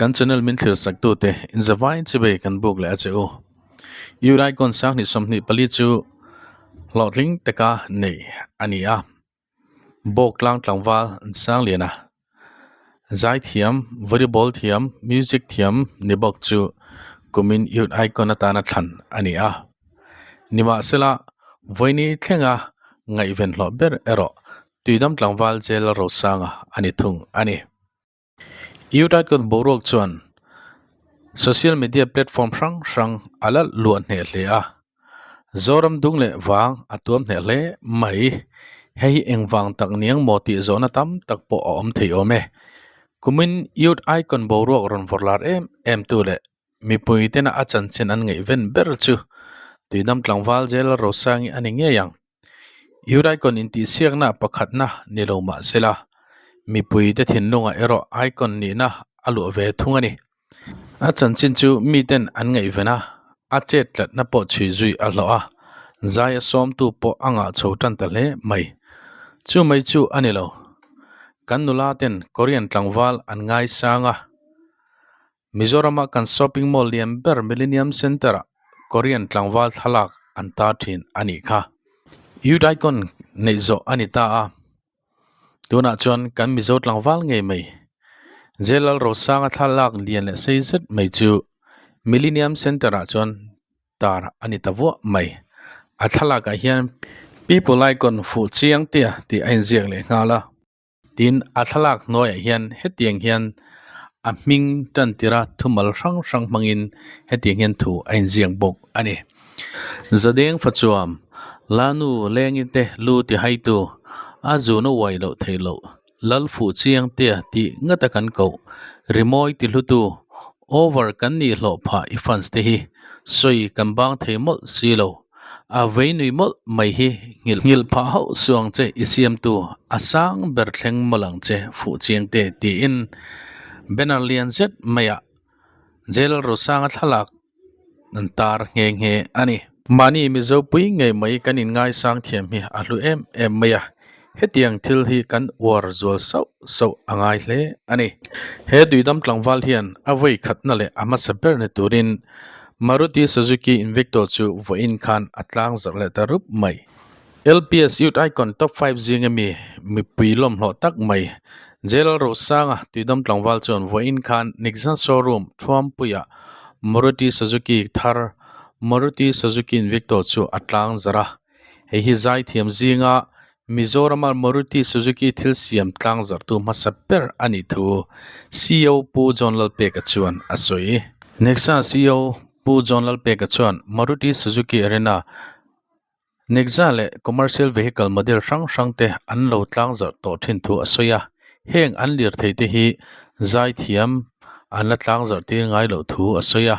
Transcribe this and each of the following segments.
Kan channel min thlir sak tute in zavai chibei kan buk leh a che u. Uraikon sanghnih 24 chu hlawhtling taka nei a ni a. Bawk tlang tlangval an sang lian a. Zaithiam, volleyball thiam, music thiam ni bawk chu kumin Youth Icon atana thlan a ni a. Nimahsela, vawiini thlenga ngaihven hlawh ber erawh Tuidam tlangval Jail Rosanga a ni thung a ni. Youth Icon boruak chuan social media platform hrang hrang a la luah hneh hle a. Zoram dung leh vang a tuam hneh hle mai. Hei hi engvang tak niang maw tih zawhna tam tak pawh a awm thei awm e. Kumin Youth Icon boruak rawn vawrh lar em em tu leh mipui tena a chanchin an ngaihven ber chu Tuidam tlangval Jail Rosangi a ni ngei ang. Youth Icon intihsiakna pakhatna ni lo mah sela, mipuite thinlungah erawh Icon nihna a luah ve thung a ni. A chanchin chu miten an ngaihven a, a chet tlatna pawh chhui zui a hlawh a, zai a sawmtu pawh a ngah chho tan ta hle mai. Chu mai chu a ni lo. Kan nula ten Korean tlangval an ngaisang a. Mizorama kan shopping mall lian ber Millennium Centre ah Korean tlangval thlalak an tar thin a nih kha. Youth Icon neih zawh a ni ta a, tunah chuan kan Mizo tlangval ngei mai J Lalrosanga thlalak lian leh sei zet mai chu Millennium Centre ah chuan tar a ni ta vuah mai. A thlalakah hian People Icon fuh chiang tia tih a inziak leh nghal a. Tin, a thlalak hnuaiah hian hetiang hian a hming tan tira thumal hrang hrang hmangin hetiang hian thu a inziak bawk a ni. Zadeng Fachuam, Lanu Lengi te lu ti haitu, a zuna uai loh theih loh, Lal fuh chiang tia tih ngata kan koh, rimawi ti hlutu, over kan nih hlawh phah i fans te hi sawi kan bang thei mawlh si lo. A vei nui mawlh mai hi nghilh nghilh phah hauh suh ang che i siamtu a sang ber thleng mawlh ang che fuh chiang te tiin banner lian zet maiah Jail Rosanga thlalak an tar nghe nghe a ni. Mahni Mizopui ngei mai kan inngaisang thiam hi a hlu em em mai a, hetiang thil hi kan uar zual sauh sauh a ngai hle a ni. He Tuidam tlangval hian a vawi khatna leh a hmasa ber ni turin Maruti Suzuki Invicto chu vawiin khan a tlang zarh leh ta rup mai. LPS Youth Icon Top 5 zinga mi mipui lawmhlawh tak mai J Lalrosanga Tuidam tlangval chuan vawiin khan Nexon Showroom Thuampuiah Maruti Suzuki thar Maruti Suzuki Invicto chu a tlang zarh a. Hei hi zaithiam zinga Mizorama Maruti Suzuki thil siam tlang zarhtu hmasa ber a nih thu CEO Pu John Lalpeka chuan a sawi. Nexa CEO Pu John Lalpeka chuan Maruti Suzuki Arena Nexa leh commercial vehicle model hrang hrang te an lo tlang zarh tawh thin thu a sawi a. Heng an lirthei te hi zaithiam an la tlang zarh tir ngai loh thu a sawi a.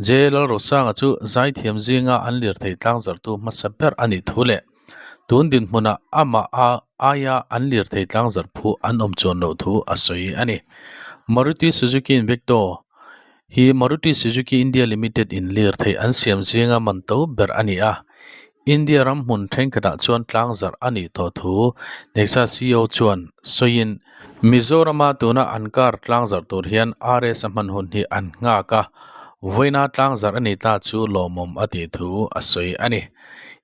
J Lalrosanga chu zaithiam zinga an lirthei tlang zarhtu hmasa ber a nih thu leh Tun dinhmunah amah a aia an lirthei tlangzarh phu an awm chuan loh thu a sawi a ni. Maruti Suzuki Invicto hi Maruti Suzuki India Limited in lirthei an siam zinga man to ber a ni a. India ram hmun thenkhatah chuan tlangzarh a nih tawh thu Nexa CEO chuan sawiin, Mizorama tuna an car tlangzarh tur hian RS a hman hun hi an nghak a, vawiina tlangzarh a ni ta chu lawmawm a tih thu a sawi a ni.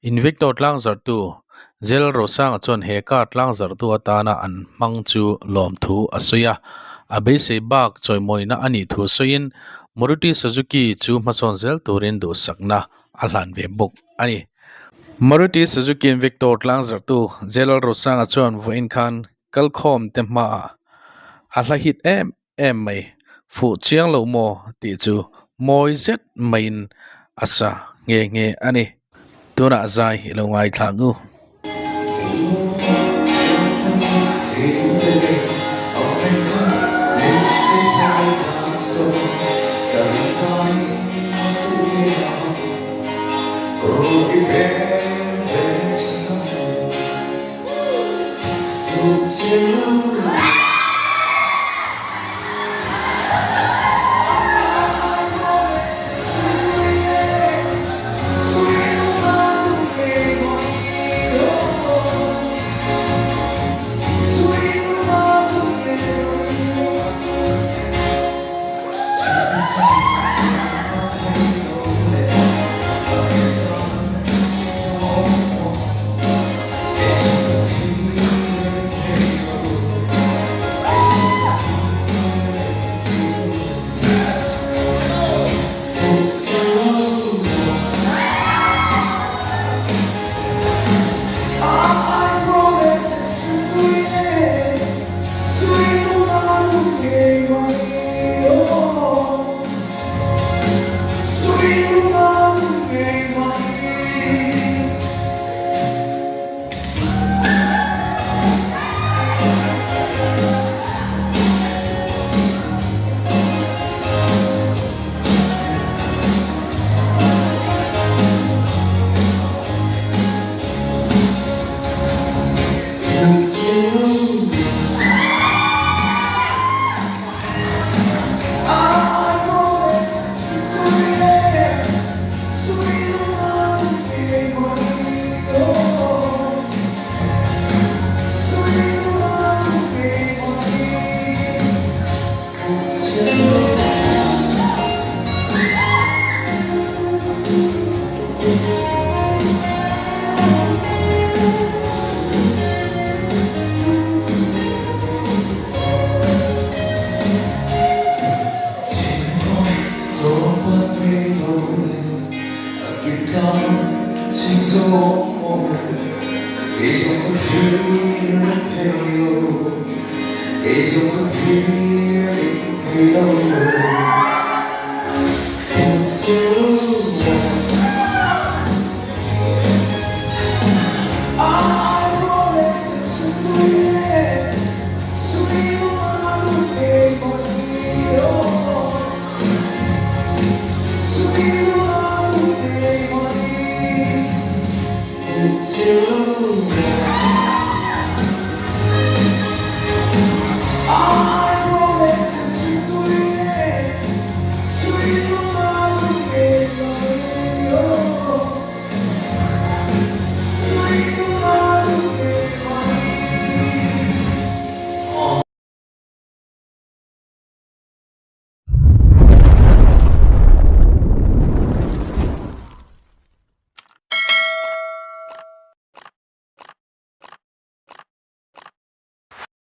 Invicto tlangzarhtu J Rosanga chuan he car tlangzarhtu atana an hmang chu lawmthu a sawi a, a beisei bak chawimawina a nih thu sawiin Maruti Suzuki chu hmasawn zel turin duhsakna a hlan ve bawk a ni. Maruti Suzuki Invicto tlangzarhtu J Rosanga chuan vawiin khan kalkhawm te hmaah a hla hit em em mai, fuh chiang lo maw tih chu mawi zet maiin a sa nghe nghe a ni. Tunah zai i lo ngaithla ang u.